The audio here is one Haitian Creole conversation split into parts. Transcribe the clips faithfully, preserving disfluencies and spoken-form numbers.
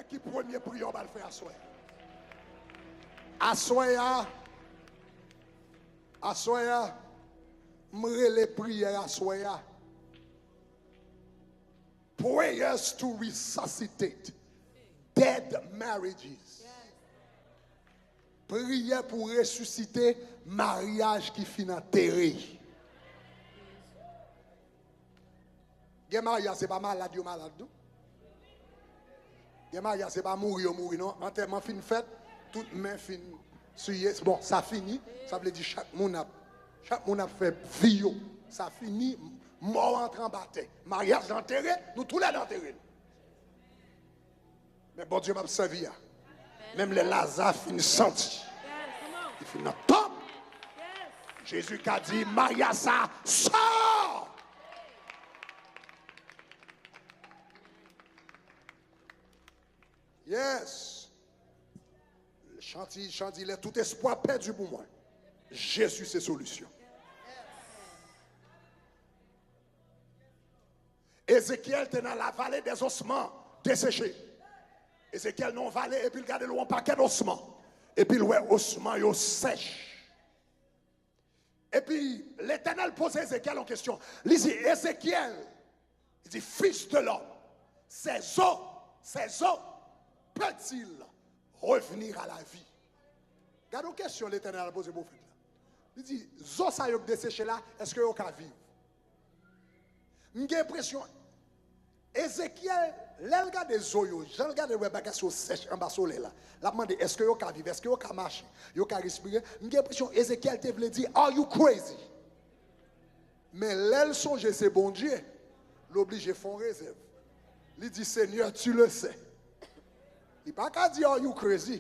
Ki premye priyè w pral fè aswè a? Aswè a, aswè a, m rele priyè aswè a, prayers to resuscitate dead marriages. Priyè pou resisite maryaj ki fin antere. Gen maryaj, se pa malad yo malad, non. Gen maryaj, se pa mouri yo mouri, non. Antèman fin fèt, tout men fin siye. Bon, sa fini. Sa vle di chak moun ap, chak moun ap fè vi yo. Sa fini. Mò antre anba tè. Maryaj la antere, nou toulède antere nou. Men Bondye m ap sèvi a, menm lè Laza fin santi, li fin nan tonm, Jezi ka di, Marya sa, sò! Yes. Chan di, chan di, lè tout espwa pèdi pou mwen, Jezi se solisyon. Ezekyèl te nan la vallée des ossements desséchés. Ezekyèl nan yon vale, epi l gade l wè yon pakèt osman. Epi l wè osman yo sèch. Epi Letènèl poze Ezekyèl yon kesyon. Li di, Ezekyèl, li di, Fils de l'homme, ces os, ces os peut-il revenir à la vie? Gade yon kesyon Letènèl al poze pwofèt la. Li di, zo sa yo k deseche la, èske yo ka viv? M gen enpresyon, Ezekyèl, lè l gade zo yo, jan l gade wè bagay yo sèch anba solèy la, l ap mande, èske yo ka viv? Èske yo ka mache? Yo ka respire? M gen enpresyon Ezekyèl te vle di, are you crazy? Men lè l sonje se Bondye, l oblije fè yon rezèv. Li di, Seigneur, tu le sais. Li pa ka di, are you crazy?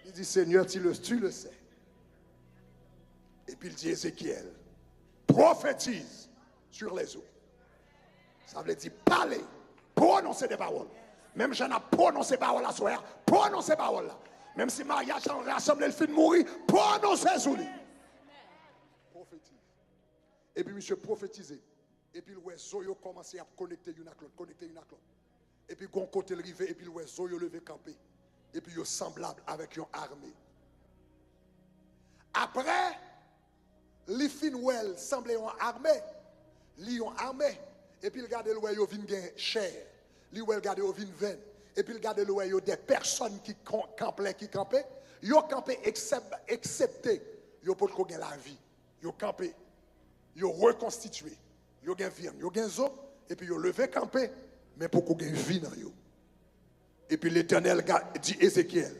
Li di, Seigneur, tu le, tu le sais. Epi l di Ezekyèl, prophétise sur les eaux. Sa vle di pale, pwononse de pawòl. Menm jan n ap pwononse pawòl aswè a, pwononse pawòl la. Menm si maryaj la rasanble, l fin mouri, pwononse sou li. Pwofetize. Epi misye pwofetize. Epi l wè zo yo kòmanse ap konekte youn ak lòt, konekte youn ak lòt. Epi gon kote l rive, epi l wè zo yo leve kanpe. Epi yo sanblab avèk yon ame. Apre, li fin wè l sanble yon ame, li yon ame. Epi l gade l wè yo vin gen chè. Li wè l gade yo vin venn. Epi l gade l wè yo de pèsòn ki kon-, kanplè ki kanpe. Yo kanpe eksèp-, eksepte yo potko gen lavi. Yo kanpe, yo rekonstitye, yo gen vyann, yo gen zo, epi yo leve kanpe, men poko gen vi nan yo. Epi Letènèl ga-, di Ezekyèl,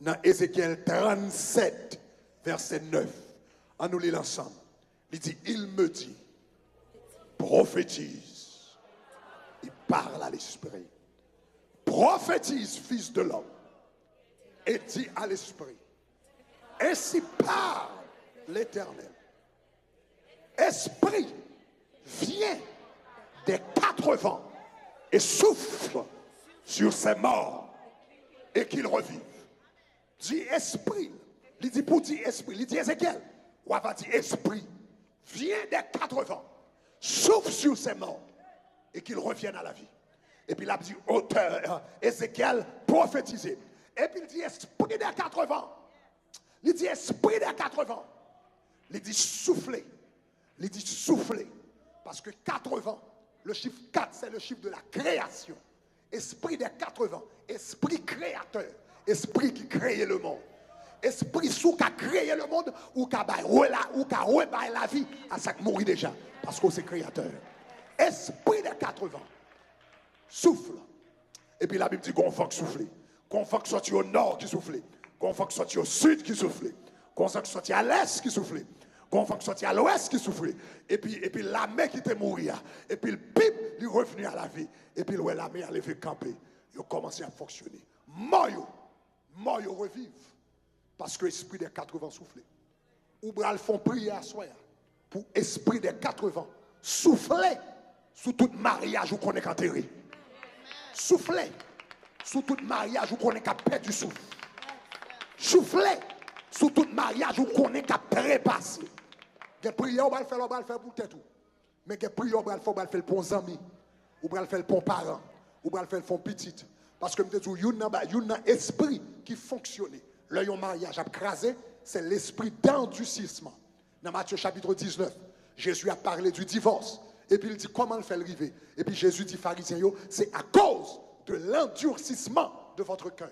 nan Ezekyèl trannsèt, vèsè nèf, ann nou li l ansanm. Li di, Il me dit, prophétise, il parle à l'esprit, prophétise, fils de l'homme, et dis à l'esprit, Ainsi parle l'Éternel. Esprit, viens des quatre vents et souffle sur ces morts et qu'ils revivent. Di espri, li di pou di espri, li di Ezekyèl, w a va di espri, viens des quatre vents, souffle sur ces morts et qu'ils reviennent à la vie. Epi l ap di otè, Ezekyèl pwofetize. Epi l di espri des quatre vents. Li di, espri des quatre vents. Li di, soufle. Li di, soufle. Parce que quatre vents, le chiffre quatre, c'est le chiffre de la création. Esprit des quatre vents, esprit créateur, esprit ki kreye lemonn. Espri, si w ka kreye lemonn, ou ka bay rela-, ou ka rebay lavi a sa k mouri deja. Paske w se kreyatè. Esprit des quatre vents. Souffle. Epi Labib di, gon van k soufle. Gon van k sòti o nò ki soufle. Gon van k sòti o sid ki soufle. Gon van k sòti a lès ki soufle. Gon van k sòti a lwès ki soufle. Epi, epi lame ki te mouri a. Epi l pip, li revni a lavi. Epi l wè lame a leve kanpe. Yo kòmanse ap fonksyone. Mò yo, mò yo reviv. Paske espri dè katrevan soufle. Ou pral fè yon priyè aswè a pou espri dè katrevan soufle sou tout maryaj ou konnen k antere. Soufle sou tout maryaj ou konnen k ap pèdi souf. Soufle sou tout maryaj ou konnen k ap trepase. Gen priyè ou pral fè la, ou pral fè pou tèt ou. Men gen priyè ou pral fè, ou pral fè l pou yon zanmi, ou pral fè l pou yon paran, ou pral fè l pou yon pitit, Paske m te di w, youn nan ba- youn nan espri ki fonksyone lè yon maryaj ap kraze, se lespri d'endurcissement. Nan Matye chapit diznèf, Jezi ap pale di divòs. Epi l di kòman l fè l rive. Epi Jezi di Farizyen yo, se akoz de l'endurcissement de votre cœur.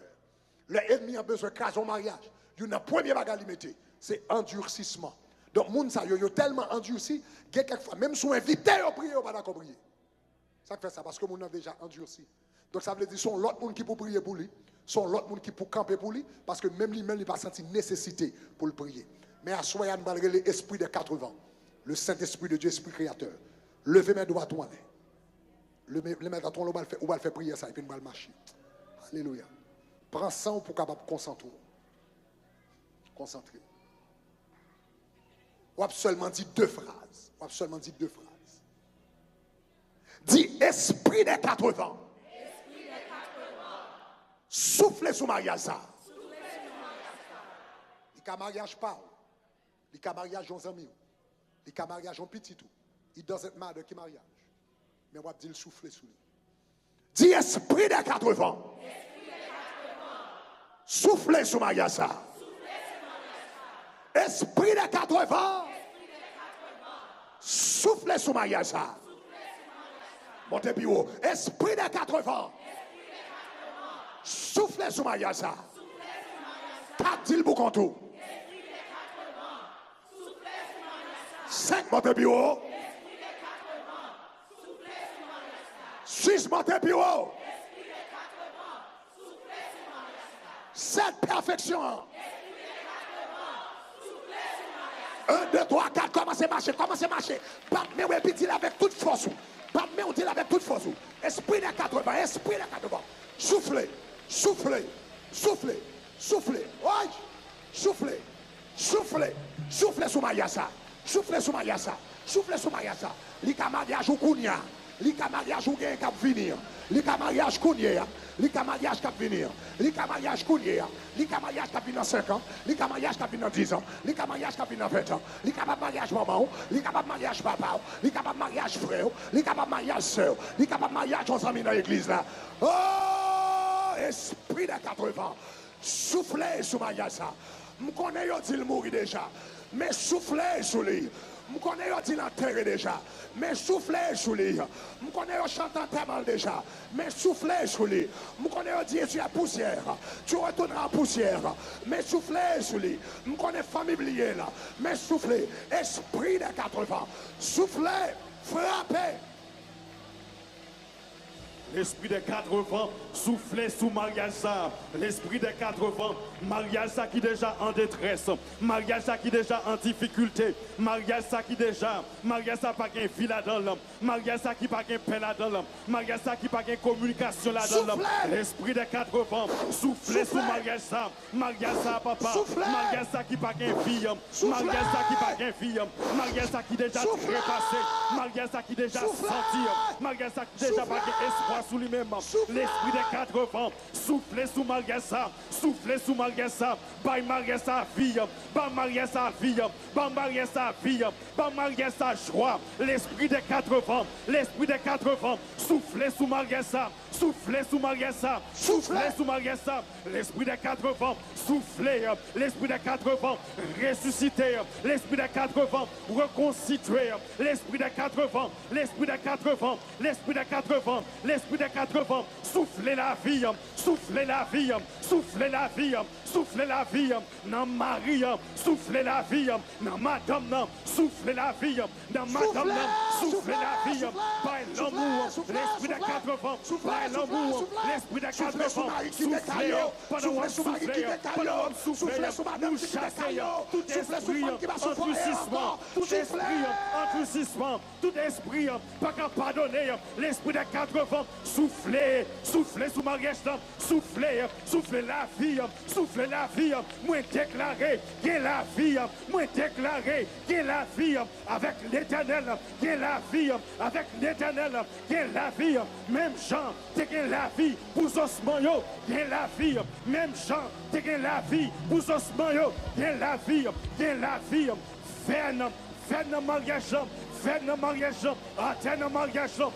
Lè ènmi an bezwen kraze yon maryaj, youn nan premye bagay li mete, se endurcissement. Donk, moun sa yo, yo tèlman andisi, gen kèk fwa, menm si w envite yo priye, yo pa dakò priye. Sa k fè sa? Paske moun nan deja andisi. Donk, sa vle di, se yon lòt moun ki pou priye pou li, se yon lòt moun ki pou kanpe pou li, paske menm li menm, li pa santi nesesite pou l priye. Men aswè a, nou pral rele espri dè katrevan, le Saint-Esprit de Dieu, espri kreyatè. Leve men dwat ou anlè. Leve men dwat ou anlè, ou pral fè, ou pral fè priyè sa, epi nou pral mache. Alelouya. Pran san w pou w kapab konsantre w. Konsantre w. W ap sèlman di de fraz. W ap sèlman di de fraz. Di, espri dè katrevan, soufle sou maryaj sa. Li ka maryaj pa w. Li ka maryaj yon zanmi w. Li ka maryaj yon pitit ou. It doesn't matter ki maryaj. Men w ap di l soufle sou li. Di, espri dè katrevan, soufle sou maryaj sa. Espri dè katrevan, soufle sou maryaj sa. Monte pi wo. Espri dè katrevan, soufle sou maryaj sa. Kat, di l pou kont ou. Senk, monte pi wo. Sis, monte pi wo. Sèt, pèfeksyon an. En, de, twa, kat, kòmanse mache, kòmanse mache. Bat men w epi di l avèk tout fòs ou. Bat men w, di l avèk tout fòs ou. Espri dè katrevan, espri dè katrevan. Soufle, soufle, soufle, soufle. Woy! Soufle, soufle, soufle sou maryaj sa. Soufle sou maryaj sa. Soufle sou maryaj sa. Li ka maryaj ou kounye a. Li ka maryaj ou genyen k ap vini an. Li ka maryaj kounye a. Li ka maryaj k ap vini an. Li ka maryaj kounye a. Li ka maryaj k ap vin nan senk an. Li ka maryaj k ap vin nan diz an. Li ka maryaj k ap vin nan ven an. Li kapab maryaj manman w. Li kapab maryaj papa w. Li kapab maryaj frè w. Li kapab maryaj sè w. Li kapab maryaj yon zanmi nan legliz la. Oh, espri dè katrevan. Soufle sou maryaj sa. M konnen yo di l mouri deja, men soufle sou li. M konnen yo di l antere deja, men soufle sou li. M konnen yo chante antèman l deja, men soufle sou li. M konnen yo di, tu es poussière, tu retourneras en poussière, men soufle sou li. M konnen fanmi bliye l, men soufle. Espri dè katrevan, soufle, frape. Lespri dè katrevan, soufle sou maryaj sa. Lespri dè katrevan, maryaj sa ki deja an detrès, maryaj sa ki deja an difikilte, maryaj sa ki deja, maryaj sa pa gen vi ladan l, maryaj sa ki pa gen pè ladan l, maryaj sa ki pa gen kominikasyon ladan l. Soufle! Lespri dè katrevan, soufle sou maryaj sa. Maryaj sa, papa. Soufle! Maryaj sa ki pa gen vi. Soufle! Maryaj sa ki pa gen vi. Maryaj sa ki deja trepase. Maryaj sa ki deja santi. Maryaj sa ki deja pa gen espwa sou li menm. Lespri dè katrevan, soufle sou maryaj sa. Soufle sou maryaj sa. Bay maryaj sa vi. Ban maryaj sa vi. Ban maryaj sa vi. Ban maryaj sa jwa. Lespri dè katrevan. Lespri dè katrevan, soufle sou maryaj sa. Soufle sou maryaj sa. Soufle sou maryaj sa. Lespri dè katrevan, soufle. Lespri dè katrevan, resisite. Lespri dè katrevan, rekonstitye. Lespri dè katrevan, lespri dè katrevan, lespri dè katrevan, lespri dè katrevan, soufle lavi. Soufle lavi. Soufle lavi. Soufle lavi nan mari an. Soufle lavi nan madanm nan. Soufle lavi nan madanm nan. Soufle lavi. Bay lanmou an, lespri dè katrevan. Bay lanmou an, lespri dè katrevan. Soufle pandan w ap soufle an. Pandan w ap soufle an, nou chase an. Tout espri an andisisman. Tout espri an andisisman. Tout espri an pa ka padone an. Lespri dè katrevan, soufle. Soufle sou maryaj lan. Soufle. Soufle lavi. Soufle lavi. Mwen deklare gen lavi. Mwen deklare gen lavi. Avèk Letènèl gen lavi. Avèk Letènèl gen lavi. Menm jan te gen lavi pou zosman yo, gen lavi. Menm jan te gen lavi pou zosman yo, gen lavi. Gen lavi. Vèn, vèn nan maryaj lan. Vèn nan maryaj lan. Atè nan maryaj lan.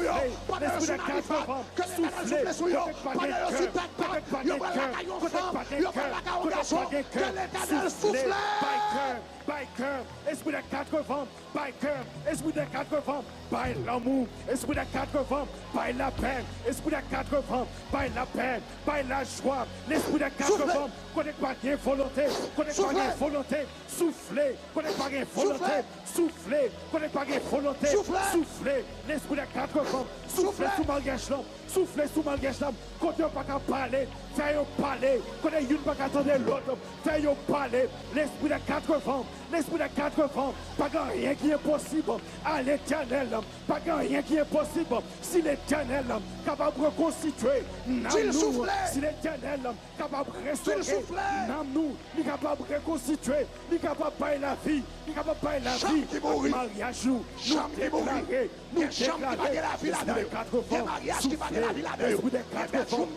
sou yo, pandan yo sou Nanifa, ke Letènèl soufle sou yo, pandan yo sou Bètbag, yo pral lakay yon fanm, yo pral lakay yon gason, ke Letènèl soufle. Bay kè, bay kè, espri dè katrè van, bay kè, espri dè katrè van, bay lanmou, espri dè katrè van, bay lapè, espri dè katrè van, bay lapè, bay lajwa, lespri dè katrè van, kote k pa gen volonte, kote k pa gen volonte, soufle, kote k pa gen volonte, soufle, kote k pa gen volonte, soufle, lespri dè katrè van, soufle sou maryaj lan, soufle sou maryaj lan, kote yo pa ka pale, fè yo pale, kote youn pa ka tande lòt, fè yo pale, lespri dè katrè van, lespri dè katrè van, pa gen anyen ki enposib a Letènèl, pa gen anyen ki enposib si Letènèl kapab rekonstitye nanm nou, si Letènèl kapab restore nanm nou, li kapab rekonstitye, li kapab bay lavi, li kapab bay lavi ak maryaj nou, nou deklare, nou deklare, lespri dè katrè van, soufle, lespri dè katrè van,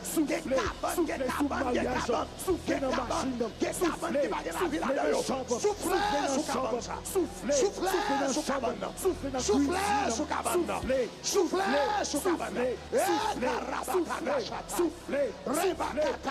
soufle, soufle, soufle sou maryaj, soufle nan machin nan, soufle, soufle nan janb, soufle nan janb, soufle, soufle nan janb, soufle nan kwizin nan, soufle, soufle, soufle, soufle, soufle, soufle, soufle,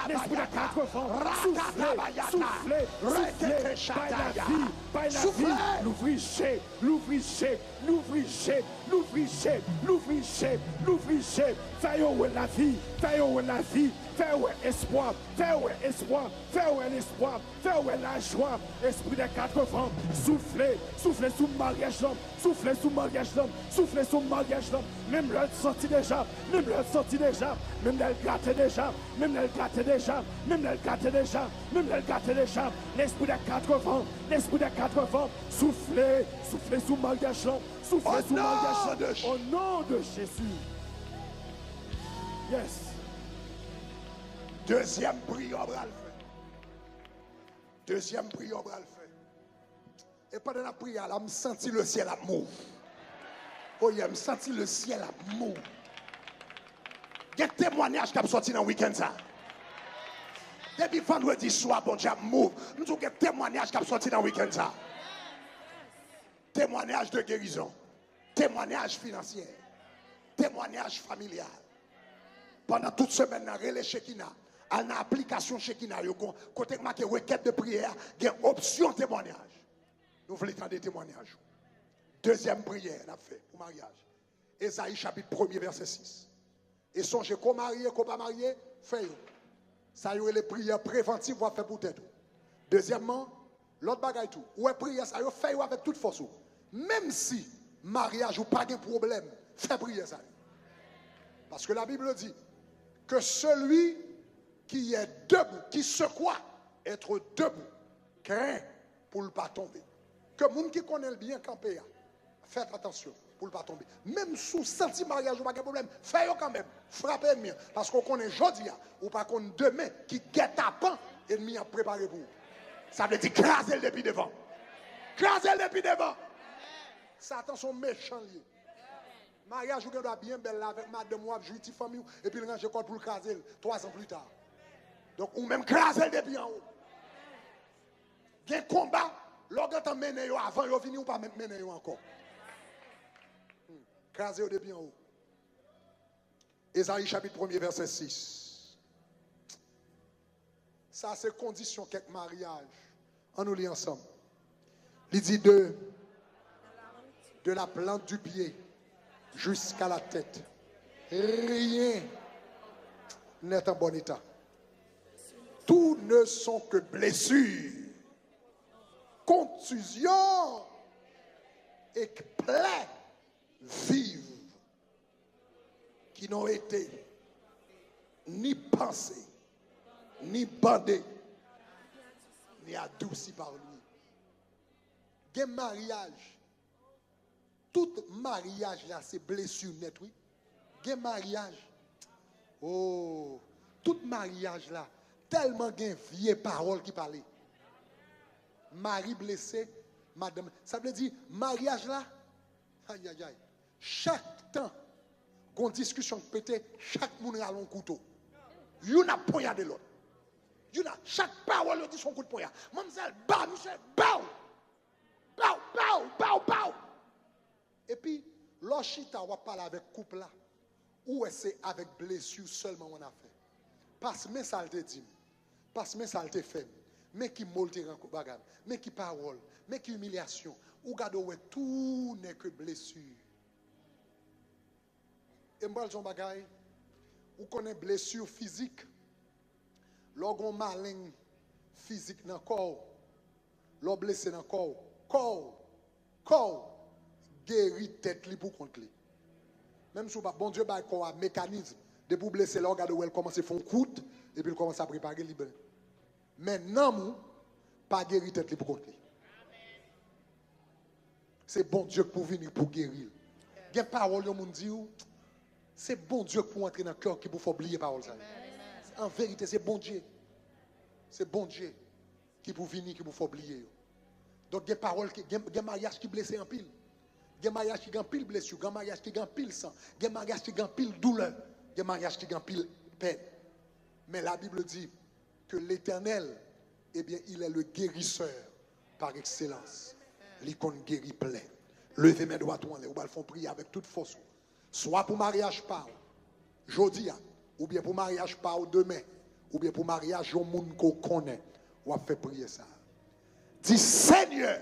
lespri dè katrè van, soufle, soufle, soufle, bay lavi, bay lavi, louvri je, louvri je, louvri je, louvri je, louvri je, louvri je, fè yo wè lavi, fè yo wè lavi, fè yo wè espwa, fè yo wè espwa, fè yo wè lespwa, fè yo wè lajwa, espri dè katrè van, soufle, soufle sou maryaj lan, soufle sou maryaj lan, soufle sou maryaj lan, menm lè l santi deja, menm lè l santi deja, menm lè l gate deja, menm lè l gate deja, menm lè l gate deja, menm lè l gate deja, lespri dè katrè van, lespri dè katrè van, soufle, soufle sou maryaj lan, soufle sou maryaj lan, o non de Jezi. Yes. Dezyèm priyè w pral fè. Dezyèm priyè w pral fè. E pandan n ap priye a la, m santi le syèl ap move. Oh yeah, m santi le syèl ap move. Gen temwanyaj k ap sòti nan wikenn sa. Depi vandredi swa, Bondye ap move. M di w gen temwanyaj k ap sòti nan wikenn sa. Temwanyaj de gerizon. Temwanyaj finansyè. Temwanyaj familyal. Pandan tout semèn nan, rele Chekina. Al nan aplikasyon Chekina yo. Gon, kote k make rekèt de priyè a, gen opsyon temwanyaj. Nou vle tande temwanyaj ou. Dezyèm priyè n ap fè pou maryaj. Ezayi chapit premye, vèsè sis. E sonje, ke w marye, ke w pa marye, fè yo. Sa yo rele priyè prevantif w ap fè pou tèt ou. Dezyèmman, lòt bagay tou, ou wè priyè sa yo, fè yo avèk tout fòs ou. Menm si maryaj ou pa gen pwoblèm, fè priyè sa yo. Parce que la Bible dit que celui qui est debout, qui se croit être debout, craint pou l pa tonbe. Ke moun ki konnen l byen kanpe a, fè atansyon pou l pa tonbe. Menm si w santi maryaj ou pa gen pwoblèm, fè yo kanmenm. Frape ènmi an. Paske w konnen jodi a, ou pa konn demen ki gètapan ènmi an ap prepare pou ou. Sa vle di kraze l depi devan. Kraze l depi devan. Satan se yon mechan l ye. Maryaj ou gen dwa byen bèl la avèk madanm ou, ap jwi ti fanmi w, epi l ranje kò l pou l kraze l twa zan pita. Donk, ou menm kraze l depi anwo. Gen konba, lè w gentan mennen yo avan yo vini, ou pa menm mennen yo ankò. Hmm. Kraze yo depi anwo. Ezayi chapit premye, vèsè sis. Sa se kondisyon kèk maryaj. Ann nou li ansanm. Li di de, de la plante du pied jusqu'à la tête, rien n'est en bon état. Tout ne sont que blessures, contusions et plaies vives qui n'ont été ni pansées Ni bande, ni adousi par lui. Gen maryaj, tout maryaj la se blesi nèt, wi. Gen maryaj, oh, tout maryaj la, tèlman gen vye pawòl ki pale. Mari blese, madanm. Sa vle di, maryaj la, ayayay, chak tan gon diskisyon k pete, chak moun rale yon kouto. Youn ap ponyade lòt. Youn ap, chak pawòl yo di se yon kout ponya. Manmzèl, ba misye, baw! Baw, baw, baw, baw! Epi, lè w chita, w ap pale avèk koup la, ou wè se avèk blesi sèlman w annafè. Pas men sa l te di m. Pas men sa l te fè m. Men ki mo l te ranko-, bagay m. Men ki pawòl. Men ki imilyasyon. Ou gade, w wè tou nè ke blesi. E m pral di w yon bagay. Ou konnen blesi fizik. Lè w gen yon maleng fizik nan kò w, lè w blese nan kò w, kò w, kò w geri tèt li pou kont li. Menm si w pa, Bondye bay kò a mekanizm. Depi w blese la, w gade w wè l kòmanse fè yon kout, epi l kòmanse ap repare li byen. Men nanm ou pa geri tèt li pou kont li. Se Bondye k pou vini pou geri l. Gen pawòl yon moun di w, se Bondye k pou antre nan kè w ki pou fè w bliye pawòl sa yo. An verite, se Bondye. Se Bondye ki pou vini, ki pou fè w bliye yo. Donk, gen pawòl ki, gen, gen maryaj ki blese anpil. Gen maryaj ki gen anpil blesi, gen maryaj ki gen anpil san, gen maryaj ki gen anpil doulè, gen maryaj ki gen anpil pèn. Men la Bible dit que l'Éternel, eh bien, il est le guérisseur par excellence. Li konn geri plè. Leve men dwat ou anlè, ou pral fè yon priyè avèk tout fòs ou. Swa pou maryaj pa w jodi a, oubyen pou maryaj pa w demen, oubyen pou maryaj yon moun ke w konnen, w ap fè priyè sa a. Di, Senyè,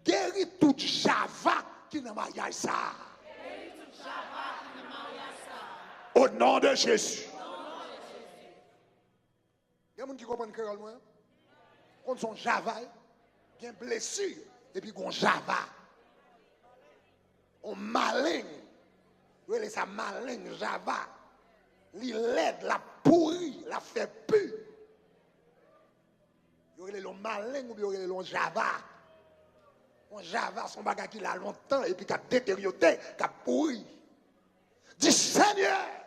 geri tout java ki nan maryaj sa a. O non de Jezi. Gen moun ki konprann kreyòl mwen an? Konn se yon java, wi. Gen blesi, epi gen yon java. Yon maleng. Yo rele sa maleng java. Li lèd, l ap pouri, l ap fè pi. Yo rele l yon maleng oubyen yo rele l yon java. Yon java se yon bagay ki la lontan epi k ap deteryote, k ap pouri. Di, Senyè, Senyè,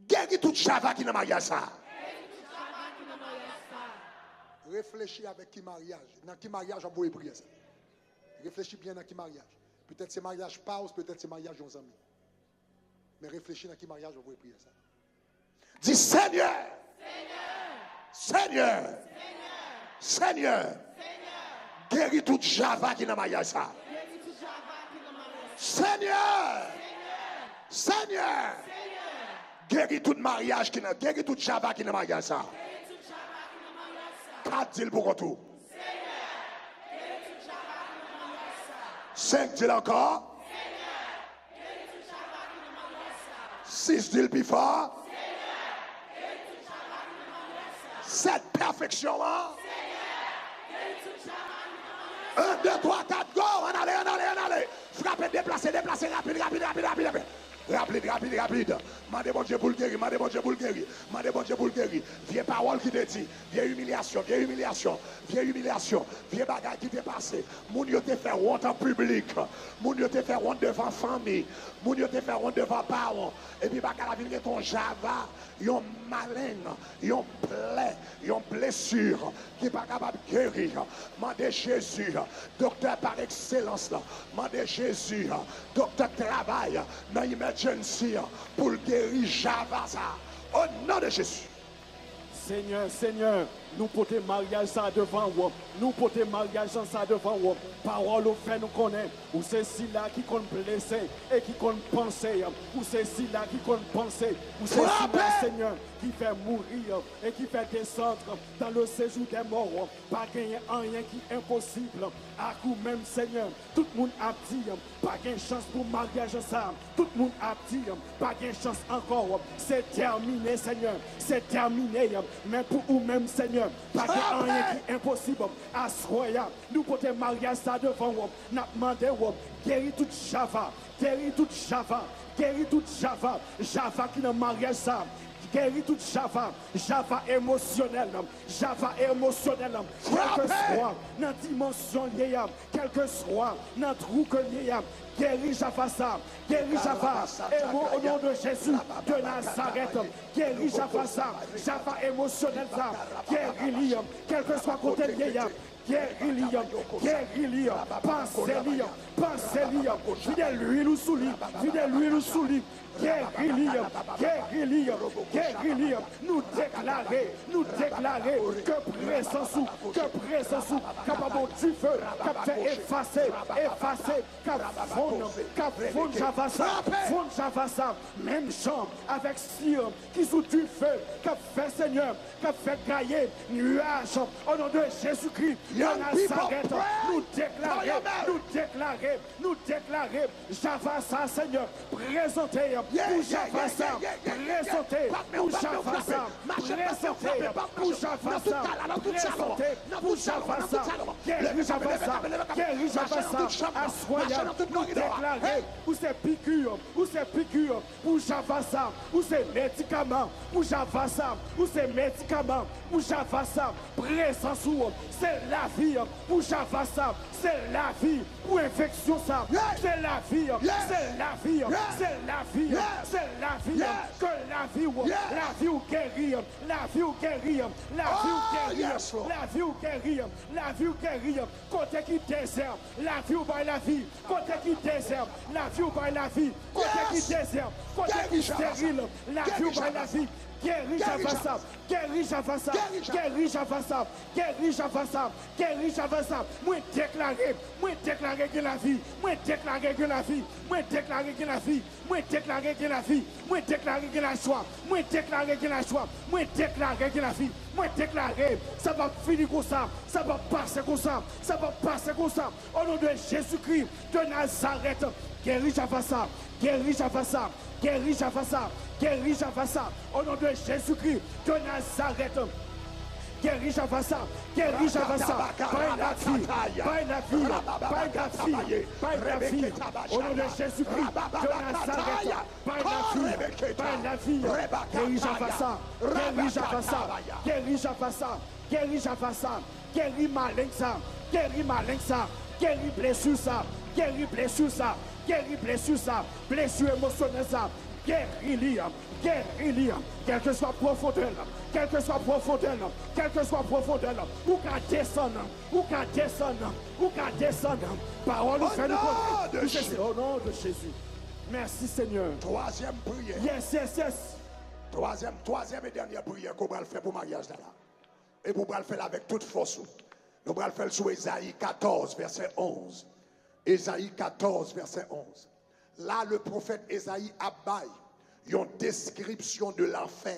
geri tout java ki nan maryaj sa a. Geri tout java ki nan maryaj sa a. Reflechi avèk ki maryaj, nan ki maryaj w ap voye priyè sa. Reflechi byen nan ki maryaj. Petèt se maryaj pa w, petèt se maryaj yon zanmi. Men reflechi nan ki maryaj w ap voye priyè sa. Di, Senyè! Senyè! Senyè! Geri tout java ki nan maryaj sa. Senyè! Senyè! Geri tout maryaj ki nan, geri tout java ki nan maryaj sa. Kat, di l pou kont ou. Senk, di l ankò. Sis, di l pi fò. Sèt, pèfeksyon an. Un, deux, trois, quatre, go! Ann ale, ann ale, ann ale! Frape, deplase, deplase, rapid, rapid, rapid, rapid, rapid. Rapid, rapid, rapid. Mande Bondye pou l geri, mande Bondye pou l geri, mande Bondye pou l geri. Vye pawòl ki te di, vye imilyasyon, vye imilyasyon, vye imilyasyon, vye bagay ki te pase. Moun yo te fè wont an piblik. Moun yo te fè wont devan fanmi. Moun yo te fè wont devan paran. Epi bagay la vin gen yon java, yon maleng, yon plè, yon blesi ki pa kapab geri. Mande Jezi, doktè pa ekselans lan. Mande Jezi, doktè k travay nan emergency an, pou l geri java sa. O non de Jezi. Senyè, Senyè, nou pote maryaj sa devan ou. Nou pote maryaj sa devan ou. Pawòl ou fè nou konnen ou se sila ki konn blese e ki konn panse. Ou se sila ki konn panse. Ou se sila, Senyè, ki fè mouri e ki fè desann dans le séjour des morts. Pa genyen anyen ki enposib ak ou menm, Senyè. Tout moun ap di, pa gen chans pou maryaj sa. Tout moun ap di, pa gen chans ankò. Se tèmine, Senyè. Se tèmine. Men pou ou menm, Senyè, Pa gen anyen ki enposib. Aswè a, nou pote maryaj sa devan w. N ap mande w, geri tout java, geri tout java, geri tout java, java ki nan maryaj sa. Geri tout java, java emosyonèl, java emosyonèl, kèlkeswa nan dimansyon l ye a, kèlkeswa nan twou ke l ye a, geri java sa, geri java, e mwen, o non de Jezi de Nazarèt, geri java sa, java emosyonèl sa, geri li, kèlkeswa kote l ye a, geri li, geri li, panse li, panse li, vide lwil ou sou li, vide lwil ou sou li, geri li, geri li, geri li. Nou deklare, nou deklare ke prezans ou, ke prezans ou kapab yon dife k ap fè efase, efase, k ap fonn, k ap fonn java sa, fonn java sa, menm jan avèk sir ki sou dife k ap fè, Senyè, k ap fè gaye nyaj, o non de Jezikri de Nazarèt, nou deklare, nou deklare, nou deklare java sa, Senyè, prezante pou java sa, prezante pou java sa, prezante pou java sa, prezante pou java sa, geri java sa, geri java sa, aswè a, nou deklare, ou se piki, ou se piki, pou java sa, ou se medikaman, pou java sa, ou se medikaman, pou java sa, prezans ou, se lavi, pou java sa, se lavi, pou enfeksyon sa, se lavi, se lavi, se lavi, se lavi, ke lavi w, lavi w geri, lavi w geri, lavi w geri, lavi w geri, lavi w geri, kote ki dezè, lavi w bay lavi, kote ki dezè, lavi w bay lavi, kote ki dezè, kote ki steril, lavi w bay lavi. Geri java sa, geri java sa, geri java sa, geri java sa, geri java sa. Mwen deklare, mwen deklare gen lavi, mwen deklare gen lavi, mwen deklare gen lavi, mwen deklare gen lavi, mwen deklare gen lajwa, mwen deklare gen lajwa, mwen deklare gen lavi, mwen deklare sa p ap fini konsa, sa p ap pase konsa, sa p ap pase konsa. O non de Jezikri de Nazarèt, geri java sa, geri java sa, geri java sa, geri java sa. O non de Jezikri de Nazarèt, geri java sa, geri java sa. Bay lavi, bay lavi, bay lavi, bay lavi. O non de Jezikri de Nazarèt, bay lavi, bay lavi. Geri java sa, geri java sa, geri java sa, geri java sa. Geri maleng sa, geri maleng sa, geri blesi sa, geri blesi sa, geri blesi sa, blesi emosyonèl sa, geri li, geri li, kèlkeswa pwofondè l, kèlkeswa pwofondè l, kèlkeswa pwofondè l, ou ka desann, ou ka desann, ou ka desann. Pawòl ou fè nou konnen, ou se, o non de Jezi. Mèsi, Senyè. Twazyèm priyè. Yes, yes, yes. Twazyèm, twazyèm e dènyè priyè ke w pral fè pou maryaj la la. Epi w pral fè l avèk tout fòs ou. Nou pral fè l sou Ezayi katòz, vèsè onz. Ezayi katòz, vèsè onz. La, le pwofèt Ezayi ap bay yon deskripsyon de lanfè.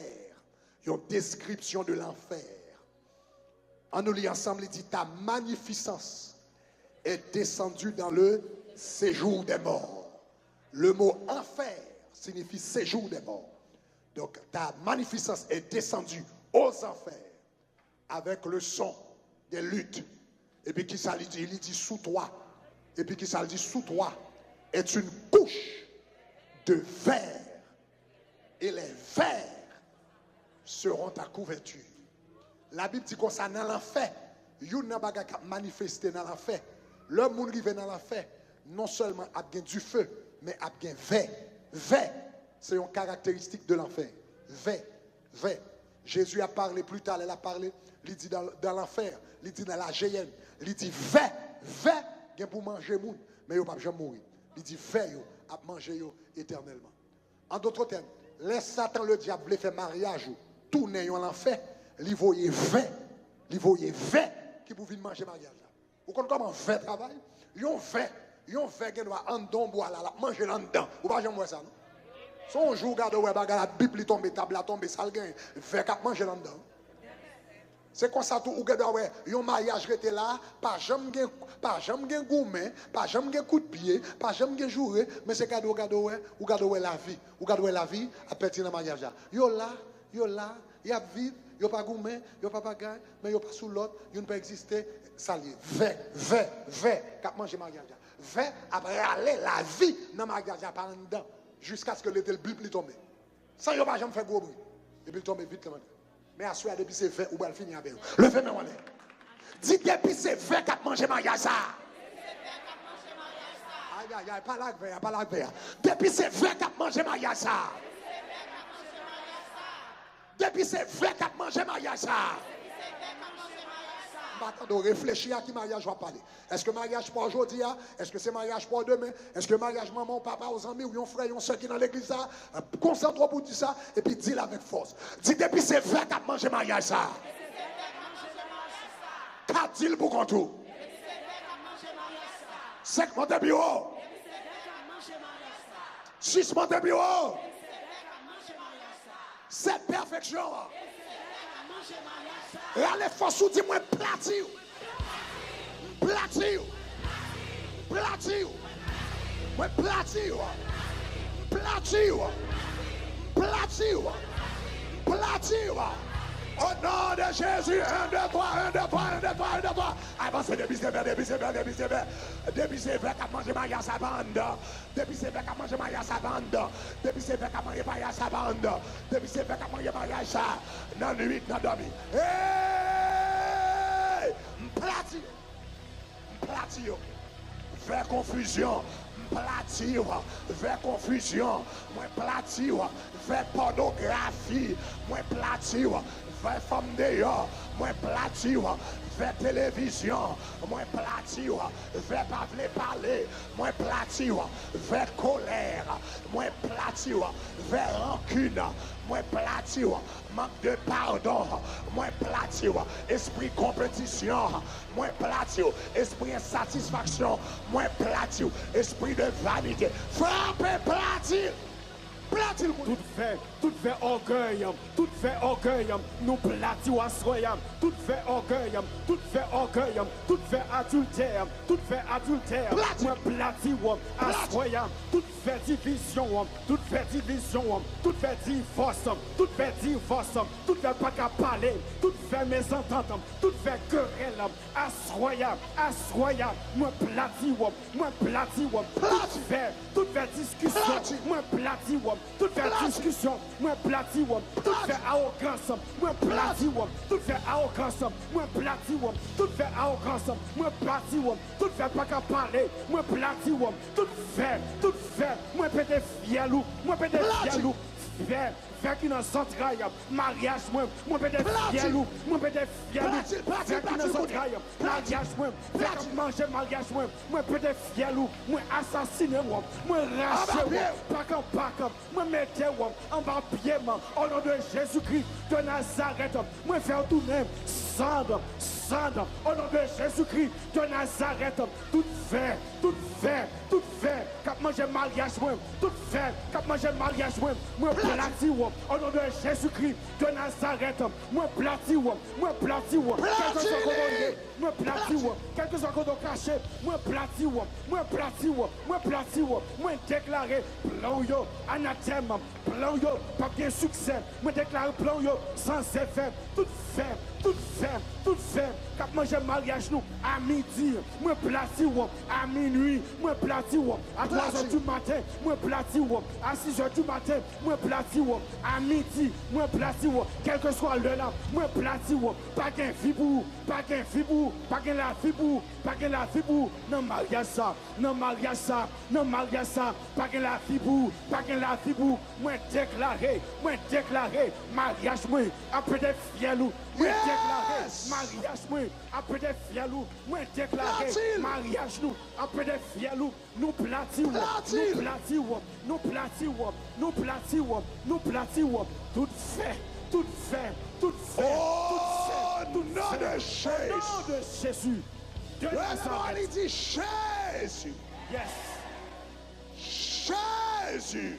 Yon deskripsyon de lanfè. Ann nou li ansanm, li di, ta magnificence est descendue dans le séjour des morts. Le mot enfer signifie séjour des morts. Donc, ta magnificence est descendue aux enfers avec le son des luttes. Epi kisa li di? Li di sou twa. Epi kisa li di? Sou twa est une couche de vers et les vers seront ta couverture. Labib di konsa, nan lanfè, youn nan bagay k ap manifeste nan lanfè, lè moun rive nan lanfè, non sèlman ap gen dife, men ap gen vè. Vè, se yon karakteristik de lanfè. Vè, vè. Jezi ap pale pli ta, lè l ap pale, li di dans, dans l'enfer, li di dans la Géhenne, li di vè, vè gen pou manje moun, men yo p ap janm mouri. Li di vè yo ap manje yo etènèlman. An dòt tèm, lè Satan Ledyab vle fè maryaj ou tounen yon lanfè, li voye vè, li voye vè ki pou vin manje maryaj la. Ou konn kòman vè travay? Yon vè, yon vè gen dwa anndan yon bwa la, l ap manje l anndan. Ou pa janm wè sa, non? Se yon jou w gade w wè bagay la bip li tonbe, tab la tonbe, sa l genyen? Vè k ap manje l anndan. Se konsa tou, ou gen dwa wè yon maryaj rete la, pa janm gen, pa janm gen goumen, pa janm gen kout pye, pa janm gen joure, men se gade w gade w wè, ou gade w wè lavi, ou gade w wè lavi ap pèdi nan maryaj la. Yo la, yo la, y ap viv, Yo pa goumen, yo pa bagay, men yo pa sou lòd, youn pa egziste. Sa l ye. Vè, vè, vè k ap manje maryaj la. Vè ap rale lavi nan maryaj la pa anndan, jiskaske l rete l blip, li tonbe. San yo pa janm fè gwo bri. Epi l tonbe vit kanmenm. Men aswè a, depi se vè, ou pral fini avè yo. Leve men w anlè. Di, depi se vè k ap manje maryaj sa a. Ay, ay, ay, pale ak vè a, pale ak vè a. Depi se vè k ap manje maryaj sa a. Depi se vè k ap manje maryaj sa a. M pa tande w reflechi a ki maryaj w ap pale. Èske maryaj pa w jodi a? Èske se maryaj pa w demen? Èske maryaj manman w, papa w, zanmi w, yon frè, yon sè ki nan legliz sa? Konsantre w pou di sa, epi di l avèk fòs. Di, depi se vè k ap manje maryaj sa a. Ka di l pou kont ou. Senk, monte pi wo. Sis, monte pi wo. Se pèfeksyon an. Rale fòs ou, di, mwen plati w. M plati w. M plati w. Mwen plati w. M plati w. M plati w. M plati w. O non de Jezi, en, de, twa, en, de, twa, en, de, twa, en, de, twa. Avanse, depi se vè, depi se vè, depi se vè. Depi se vè k ap manje maryaj sa pa anndan. Depi se vè k ap manje maryaj sa pa anndan. Depi se vè k ap manje maryaj sa pa anndan. Depi se vè k ap manje maryaj sa nan nuit, nan dòmi. Hey! M plati yo. M plati yo. Vè konfizyon. M plati yo. Vè konfizyon. Mwen plati yo. Vè pònografi. Mwen plati yo. Vè fanm deyò, mwen plati w. Vè televizyon, mwen plati w. Vè pa vle pale, mwen plati w. Vè kolè, mwen plati w. Vè rankin, mwen plati w. Mank de padon, mwen plati w. Espri konpetisyon, mwen plati w. Espri ensatisfaksyon, mwen plati w. Espri de vanite, frape, plati l. Plati l kounye a. Tout vè, tout vè ògèy, tout vè ògèy, nou plati w aswè a. Tout vè ògèy, tout vè ògèy, tout vè adiltè, tout vè adiltè. Plati. Mwen plati w aswè a. Tout vè divizyon, tout vè divizyon, tout vè divòs, tout vè divòs, tout vè pa ka pale, tout vè mezantant, tout vè kerèl, aswè a, aswè a, mwen plati w, mwen plati w. Tout vè, tout vè diskisyon, plati. Mwen plati w. Tout vè diskisyon, mwen plati w. Tout vè awogans, mwen plati w. Tout vè awogans, mwen plati w. Tout vè awogans, mwen plati w. Tout vè pa ka pale, mwen plati w. Tout vè, tout vè, mwen pete fyèl ou, mwen pete fyèl ou. Vè, vè ki nan zantray maryaj mwen, mwen pete fyèl ou, mwen pete fyèl ou. Vè ki nan zantray maryaj mwen, vè k ap manje maryaj mwen, mwen pete fyèl ou, mwen asasine w, mwen rache w, pak an pak, mwen mete w anba pye m, o non de Jezikri de Nazarèt, mwen fè w tounen sann, sann, o non de Jezikri de Nazarèt, tout vè, tout vè, tout vè k ap manje maryaj mwen, tout vè k ap manje maryaj mwen, mwen plati w, o non de Jezikri de Nazarèt, mwen plati w, mwen plati w, kèlkeswa kote w ye, mwen plati w, kèlkeswa kote w kache, mwen plati w, mwen plati w, mwen plati w, mwen deklare plan w yo anatèm, plan w yo p ap gen siksè, mwen deklare plan w yo san efè, tout vè, tout vè, tout vè k ap manje maryaj nou a midi, mwen plati w, a minui, mwen plati w, a twa zè di maten, mwen plati w, a sis zè di maten, mwen plati w, a midi, mwen plati w, kèlkeswa lè la, mwen plati w, pa gen vi pou ou, pa gen vi pou ou, pa gen lavi pou ou, pa gen lavi pou ou nan maryaj sa, nan maryaj sa, nan maryaj sa, pa gen lavi pou ou, pa gen lavi pou ou, mwen deklare, mwen deklare, maryaj mwen ap pete fyèl ou, mwen deklare, maryaj mwen ap pete fyèl ou, mwen deklare, maryaj nou ap pete fyèl ou, nou plati w, nou plati w, nou plati w, nou plati w, nou plati w, tout vè, tout vè, tout vè, tout vè, tout vè, o non de Jezi. De Nazarèt. Li di Jezi. Yes. Jezi.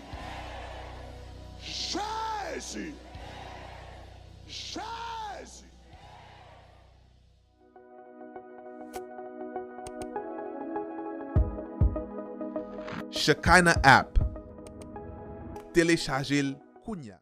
Jezi. Jezi. Shekinah app. Telechaje l kounya.